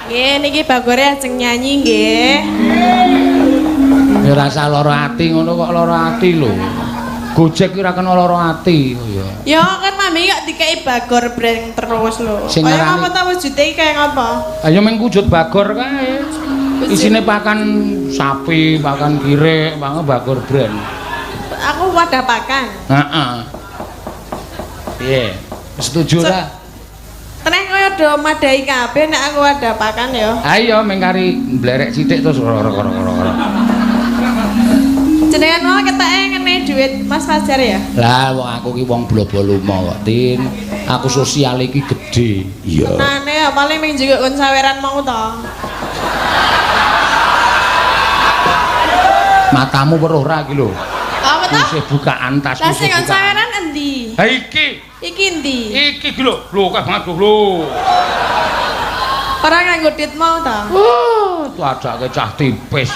Nggih, niki Bagore ajeng nyanyi nggih. Ya rasa lara ati ngono kok lara ati lho. Gojek ki ora kena lara ati ya. Ya kan mami kok dikei Bagor breng terus lho. Sing Kaya ngarani- ngapa ta wujude iki kaya ngapa? Ayo meng wujud Bagor kae. Isine pakan sapi, pakan kirek, pakan Bagor brand. Aku wadah pakan. Heeh. Piye? Setuju ora? Teneh kaya do madhahi kabeh nek aku wadah pakan ya. Ayo meng kari mblerek sithik terus ora. Jenengan mau keteke ngene duit Mas Fajar ya? Lah wong aku ki wong blobo lumo kok, Tin. Aku sosial iki gedhe. Iya. Tenane ya paling ming juga kon saweran mau to. Matamu weruh ora iki lho. Apa to? Isih bukaan tasku Lah sing isih kon bukaan. saweran endi? Ha iki, Iki endi? iki iki lho. Lho akeh banget lho. Ora nganggo duit mau to? Wah, tuh adake cah tipis.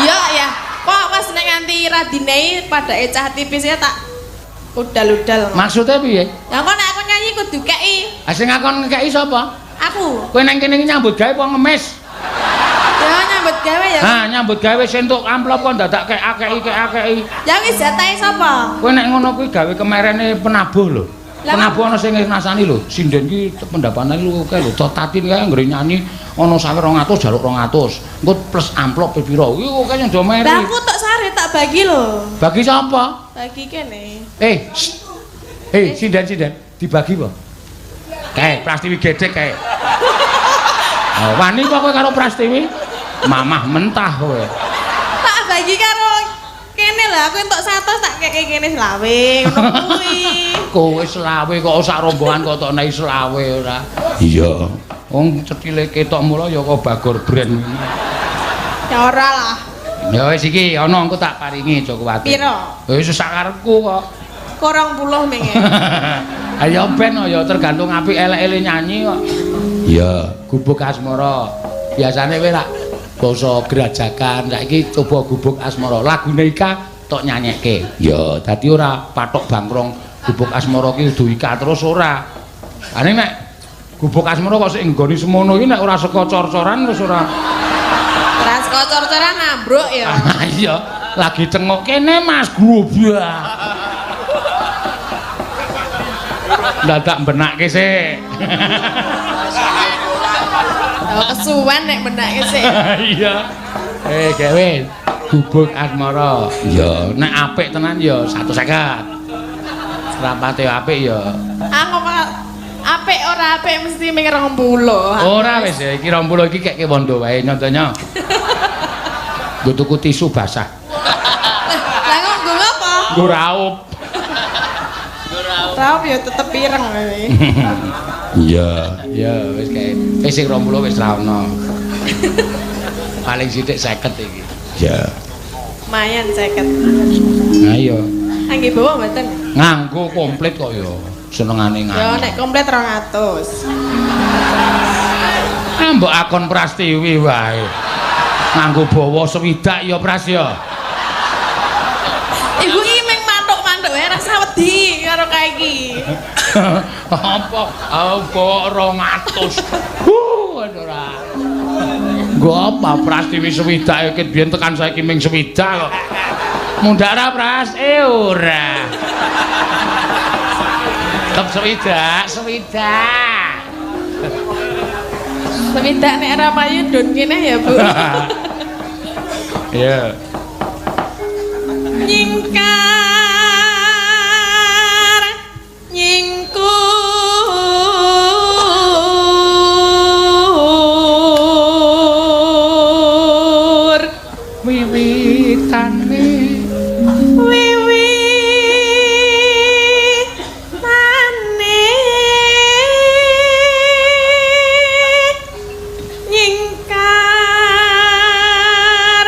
Iya ya. Kok pas nek nganti radinei padake cah tipis ya tak udal-udal. Maksudnya piye? Ya kok nek aku nyanyi kudu kei Ah sing ngakon ngekeki sapa? aku. Kowe nang kene iki nyambut gawe apa ngemis? Ya nyambut gawe ya. Ha, nyambut gawe sing entuk amplop kok dadak kek-akeki. Ya wis jatahe sapa? Kowe nek ngono kuwi gawe kemerene penabuh lho. Lah, Penabuh ana sing ngrasani lho, sinden ki pendapatane lu akeh lho. Tatin kae anggere nyanyi ana sawer 200 jaluk 200. Engko plus amplop pira? Kuwi akeh sing do meri. Lah aku tok sare tak bagi lho. Bagi sapa? Bagi kene. Eh, shh. Sinden-sinden, dibagi apa? Kae, Prastiwi gedhek kae. Oh, wani kok kowe karo Prastiwi? Mamah mentah kowe. Tak bagi karo kene lho, aku entuk 100 tak keke kene selawe ngono kuwi. Kowe selawe kok sak rombongan kok tok nei selawe ora. Iya. Wong cethile ketok mula ya kok Bagor brand. Ya ora lah. Ya wis iki ana engko tak paringi aja kuwatir. Piro? Wis sak karepku kok. Kurang puluh menge. Ayo ben ya tergantung apik elek-elek nyanyi kok. Iya, gubuk asmara. Biasane kowe lak basa grajagan, saiki coba gubuk asmara. Lagune Ika tok nyanyekke. Ya, dadi ora patok bangkrong gubuk asmara ki kudu Ika terus ora. Ane nek gubuk asmara kok sik nggoni semono iki nek ora saka cor-coran wis ora. Ora saka cor-coran ambruk ya. Iya, lagi cengok kene Mas grobak. Dadak benakke sik. Oh, kesuwen nek benake sik. Iya. Gawe gubuk asmara. Iya, nek apik tenan ya 150. Rapate apik ya. Aku kok apik ora apik mesti ming 20. Ora wis ya iki 20 iki keke wondo wae nyontenya. Nggo tuku tisu basah. Lah kok nggo ngapa? Nggo raup. Raup ya tetep ireng kowe. Iya, iya wis kae. Wis sing 20 wis ra ono. Paling sithik 50 iki. Iya. Lumayan 50. Nah iya. Angge bawa mboten? Nganggo komplit kok ya. Senengane nganggo. Ya nek komplit 200. Ah mbok akon Prastiwi wae. Nganggo bawa swidak ya Pras ya. Ibu iki meng mantuk-mantuk wae rasa wedi karo kae iki. Apa? Apa 200? Huh, ora. Nggo apa Prastiwi swidak iki biyen tekan saiki ming swidak kok. Mundhak ra Pras? Ora. Tetep swidak, swidak. Swidak nek ora payu don kene ya, Bu. Iya. Nyingkar nyingkur wiwitane wiwitane nyingkar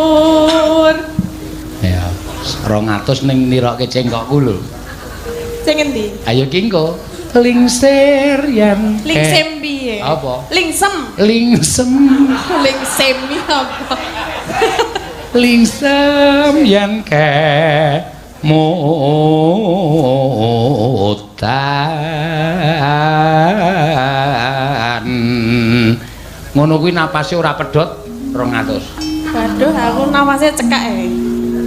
nyingkur. Ya, 200 ning nirokke cengkokku lho. Sing endi? Ayo ki engko. Lingsir yen Lingsem piye? Apa? Lingsem. Lingsem. Lingsem iki apa? Lingsem yen ke Ngono kuwi napase ora pedhot 200. Waduh, aku napase cekak e.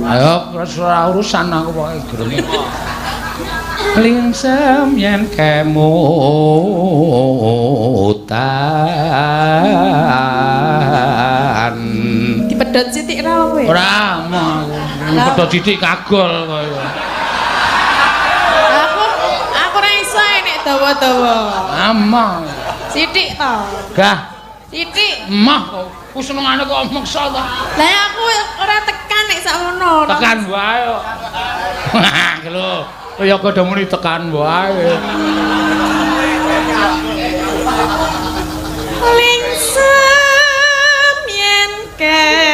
Ayo ora urusan aku pokoke gerenge. Lingsem yen kemutan. Dipedhot sithik ra kowe? Ora, aku pedhot sithik kagol kowe. Aku ora iso nek dawa-dawa. Amah. Sithik to. Gah. Sithik. Emah kok senengane kok meksa to. Lah aku ora tekan nek sakmono. Tekan wae kok. Lho. Ya padha muni tekan wae. Lingsem yen kemutan.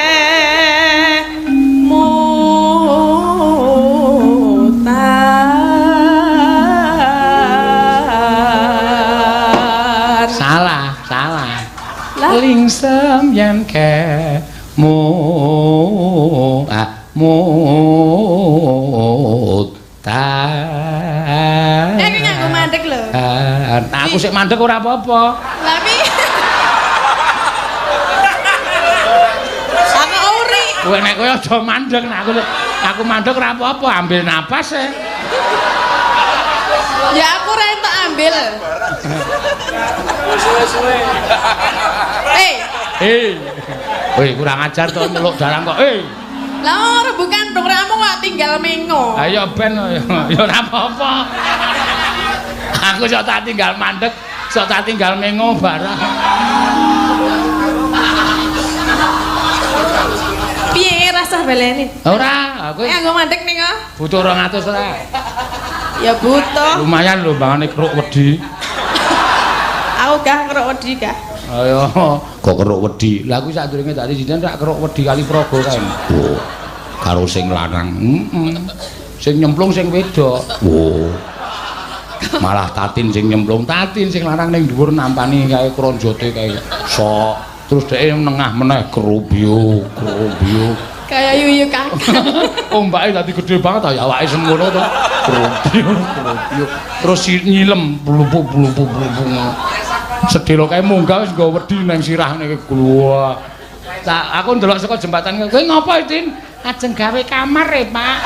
Salah, salah. Lingsem yen kemutan. Iki nganggo mandek lho. Aku sik mandek ora apa-apa. Lah piye? Aku uri. Kowe nek kowe aja mandek, nek aku mandek ora apa-apa, ambil napas e. Ya aku ora entuk ambil. Suwe-suwe. Eh. Woi, kurang ajar to nyeluk dalang kok. Lah rebukan dong ramu kok tinggal mengo. Ayo ben ya ora apa-apa. Aku sok tak tinggal mandek, sok tak tinggal mengo barang. Piye rasah baleni? Ora, aku nganggo mandek ning kok. Butuh 200 ora? Ya butuh. Lumayan lho bangane keruk wedi. Aku gah keruk wedi gah. Ayo, kok keruk wedi. Lah kuwi sadurunge dadi sinten rak keruk wedi kali praga kae. Oh. Karo sing lanang. Heeh. Sing nyemplung sing wedok. Oh. Malah Tatin sing nyemplung, Tatin sing lanang ning dhuwur nampani kae kronjote kae. Sok. Terus dheke nengah meneh krubyu, krubyu. Kaya yuyu kakak. Ombake dadi gedhe banget ya awake semono to. Krubyu, krubyu. Terus nyilem blupuk-blupuk blupuk. Sedelo kae munggah wis nggawa wedi nang sirah niki gua. Tak aku ndelok saka jembatan kowe ngopo, Tin? Ajeng gawe kamar e, Pak.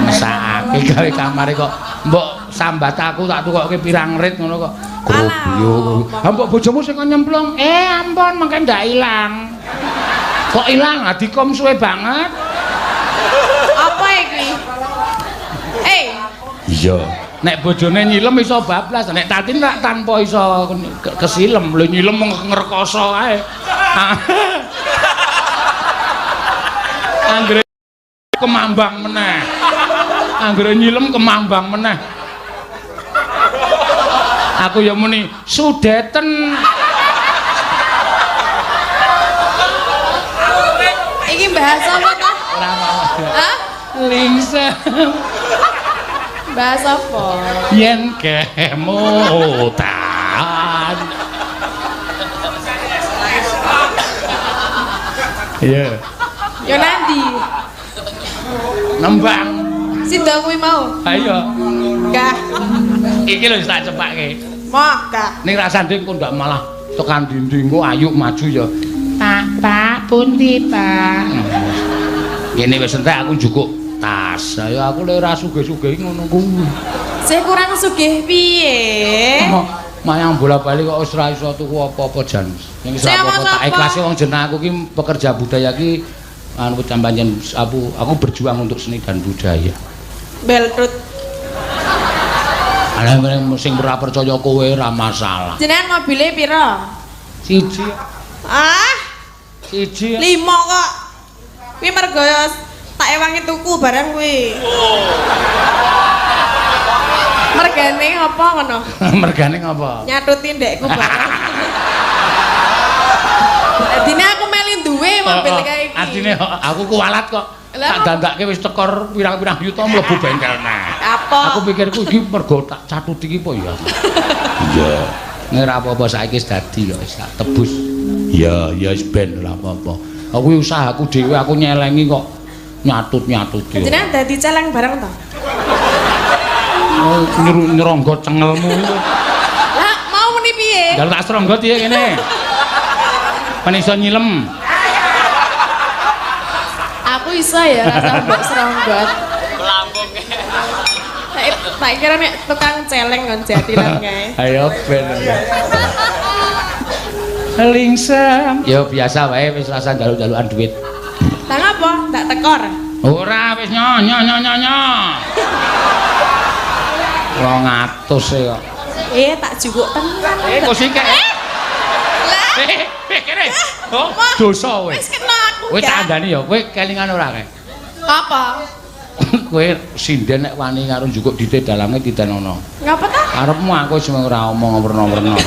Mesake gawe kamare kok mbok sambat aku tak tukokke pirang rit ngono kok. Krobyo. Ha mbok bojomu sing nyemplung. Ampun mengke ndak ilang. Kok ilang? Dikom suwe banget. Apa iki? Iya. Nek bojone nyilem iso bablas, nek Tatin rak tanpa iso kesilem, lho nyilem ngrekoso kae. Anggere kemambang meneh. Anggere nyilem kemambang meneh. Aku ya muni sudeten. Iki bahasa apa ta? Ora apa-apa. Hah? Lingsem. Bahasa apa? Yen kemutan. Iya. Yo nanti. Nembang. Sida kuwi mau. Ayo. Gah. Iki lho tak cepake. Moh, gah. Ning rasane kok ndak malah tekan dinding kok ayuk maju ya. Pak, Pak, pundi, Pak? Ngene wis entek aku njukuk tas. Ayo aku lek ora sugih-sugih ngono kuwi. Sing kurang sugih piye? Mayang bola-bali kok wis ora iso tuku apa-apa jan. Ning wis ora apa-apa tak ikhlase wong jeneng aku ki pekerja budaya ki anu pancen aku berjuang untuk seni dan budaya. Beltrut. Ala sing ora percaya kowe ora masalah. Jenengan mobile pira? Siji. Ah? Siji. 5 kok. Kuwi mergo tak ewangi tuku barang kuwi. Mergane apa ngono? Mergane ngapa? Nyatuti ndekku barang. Adine aku meli duwe mobil kae iki. Adine aku kuwalat kok. Tak dandake wis tekor pirang-pirang yuta mlebu bengkel nah. Apa? Aku pikirku iki mergo tak catuti iki apa ya? Iya. Nek ora apa-apa saiki wis dadi kok wis tak tebus. Iya, ya wis ben ora apa-apa. Aku usahaku dhewe aku nyelengi kok. Nyatut-nyatut ya. Jenengan dadi celeng bareng to? Oh, nyeronggot cengelmu. Lah, mau muni piye? Njaluk tak seronggot piye kene? Men iso nyilem. Aku iso ya rasa mbok seronggot. Lambung. Tak kira nek tukang celeng ngon jatilan kae. Ayo ben. Lingsem. Ya biasa wae wis rasa njaluk-njalukan duit. Lah ngapa? Tak tekor. Ora wis nyo nyo nyo nyo nyo. 200 e kok. Tak jukuk tenan. Kok sik. Lah. Kene. Oh, dosa kowe. Wis kena aku. Kowe tak andani ya, kowe kelingan ora kae? Apa? Kowe sinden nek wani karo njukuk dite dalange titenono. Ngapa ta? Karepmu aku wis ora omong werna-werna.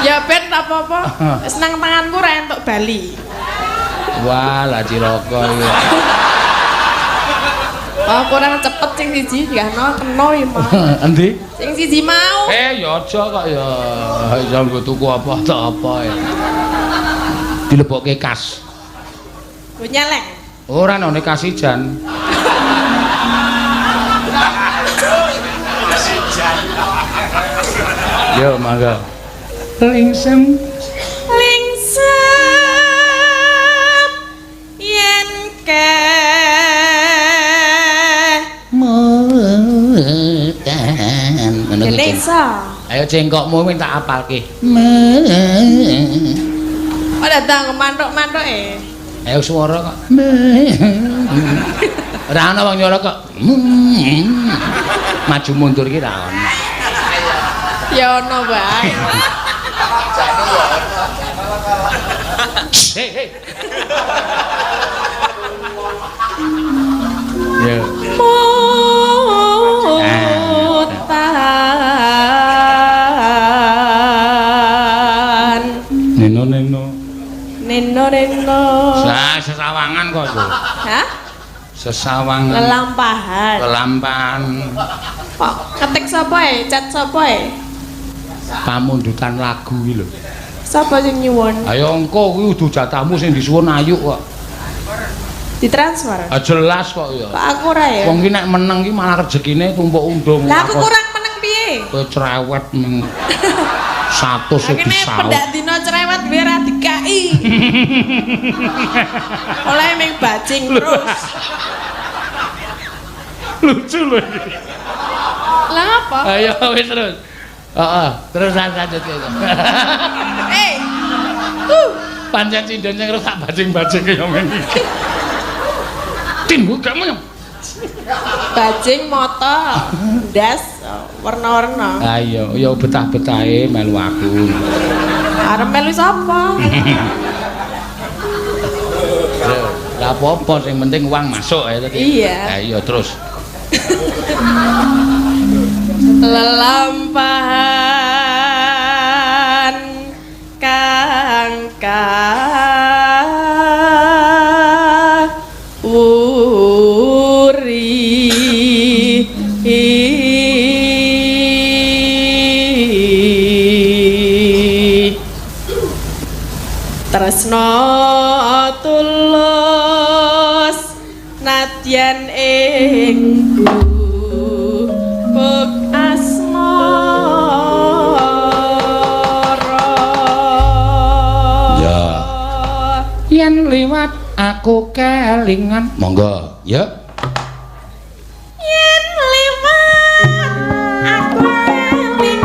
Ya ben tak apa-apa. Wis nang tanganku ra entuk bali. Wah, lah cilaka iki. Oh, kurang cepet sing siji digahno kena iki mau. Endi? Sing siji mau. Ya aja kok ya. Iso nggo tuku apa ta apa ya. Dilebokke kas. Nggo nyeleng. Ora none kasijan. Yo mangga. Lingsem. Lingsem yen ke mutan. Ngono kuwi. Ayo cengkokmu kuwi tak apalke. Ora datang mantuk-mantuk e. Ayo swara kok. Ora ana wong nyora kok. Maju mundur ki ra ono. Ya ono wae. Hei hei. Ya. Mutan. Neno neno. Neno neno. Lah sesawangan kok itu. Hah? Sesawangan. Lelampahan. Lelampahan. Kok ketik sapa e? Chat sapa e? Pamundutan lagu iki lho. Sapa sing nyuwun? Ayo engko kuwi udu jatahmu sing disuwun Ayu kok. Ditransfer? Ah jelas kok ya. Kok aku ora ya? Wong ki nek meneng ki malah rezekine tumpuk undung. Lah aku kurang meneng piye? Kowe cerewet meng 100 e Kene disaut. pendak dina cerewet kowe ora dikai. Oleh ming bajing terus. Lucu lho iki. Lah apa? Ayo wis terus. Heeh, terus lanjut ya. Pancen sinden sing tak bajing-bajing kaya ngene iki. Tin gak menyem. Bajing moto, ndas warna-warna. Ah iya, ya betah-betahe melu aku. Arep melu sapa? Lah apa-apa sing penting uang masuk ya tadi. Iya. Lah iya terus. Lelampahan kang kawuri tresna tulus nadyan ing gubuk asmara. Ya. Yen liwat aku kelingan. Monggo, ya. Yen liwat aku kelingan.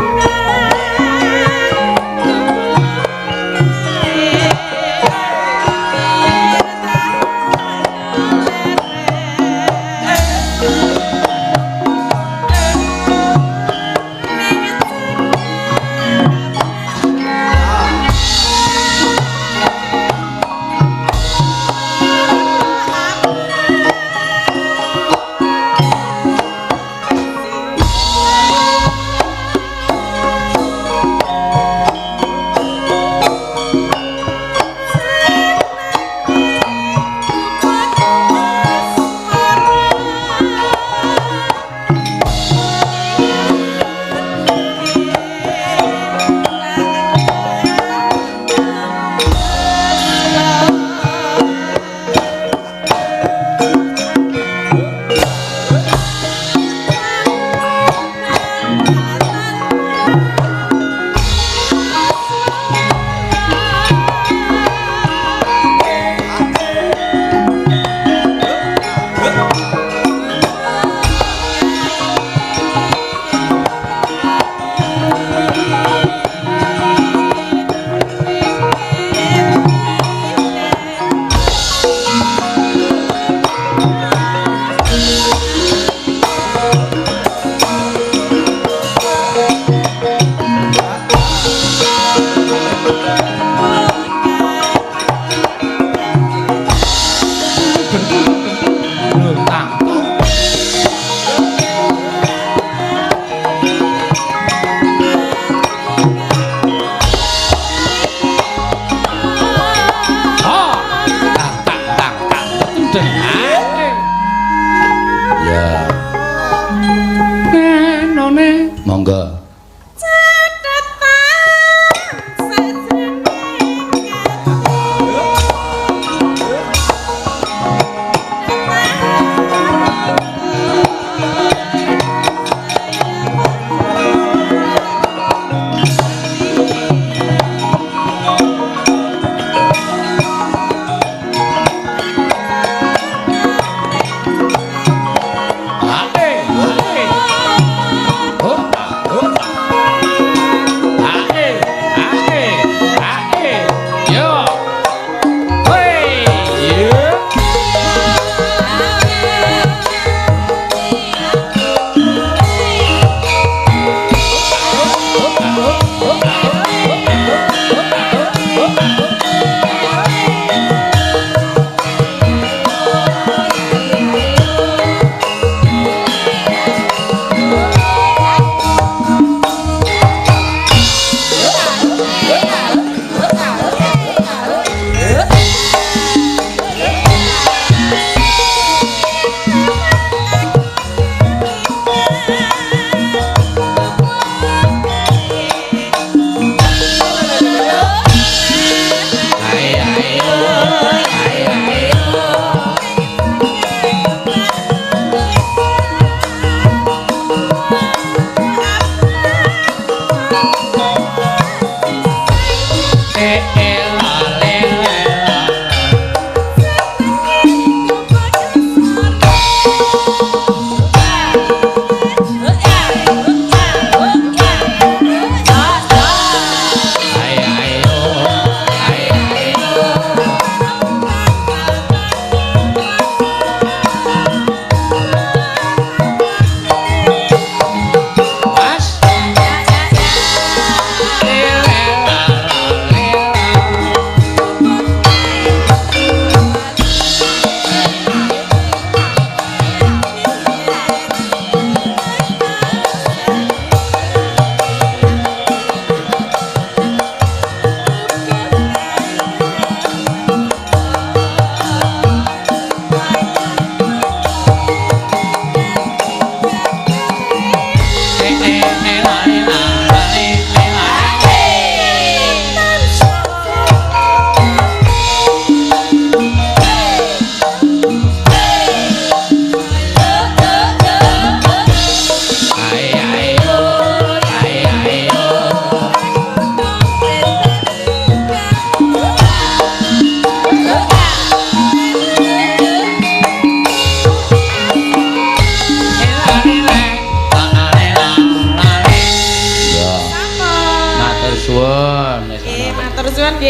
Monggo.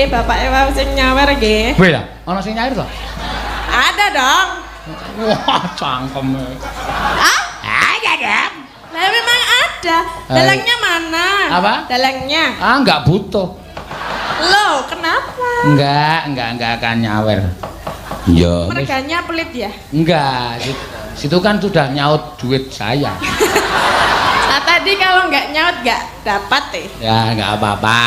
Bapak Ewa sing nyawer nggih. Weh lah, ana sing nyawer to? Ada dong. Wah, cangkeme. Ah? Ada dong. Lah memang ada. Dalangnya mana? Apa? Dalangnya. Ah, enggak butuh. Loh, kenapa? Enggak akan nyawer. Iya. Merganya pelit ya? Enggak, situ kan sudah nyaut duit saya. Nah, tadi kalau enggak nyaut enggak dapat deh. Ya, enggak apa-apa.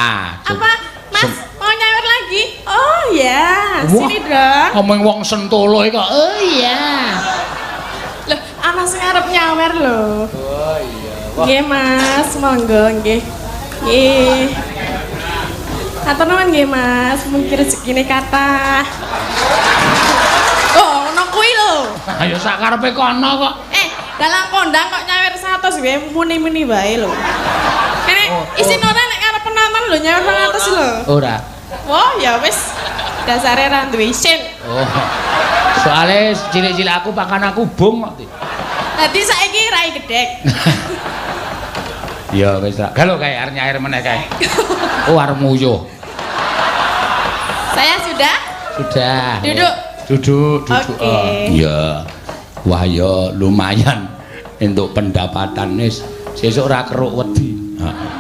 Apa? Mas, mau nyawer lagi? Oh ya, sini dong. Ngomong wong Sentolo iki kok. Oh iya. Loh, ana sing arep nyawer lho. Oh iya. Nggih, Mas, monggo nggih. Nggih. Atur nuwun nggih, Mas, mungkin rezekine kathah. Oh, ngono kuwi lho. Ayo sak karepe kono kok. Dalang kondang kok nyawer 100 wae muni-muni wae lho. Kene isin ora nek arep penonton lho nyawer 200 lho. Ora. Wah, ya wis. Dasare ra duwe isin. Oh. Soale cilik-cilik aku pakan aku bung kok. Dadi saiki rai gedhek. Ya wis lah. Galo kae arep nyair meneh kae. Oh, arep nguyuh. Saya sudah? Sudah. Duduk. Duduk, duduk. Oke. Iya. Wah ya lumayan untuk pendapatan wis sesuk ora keruk wedi. Heeh.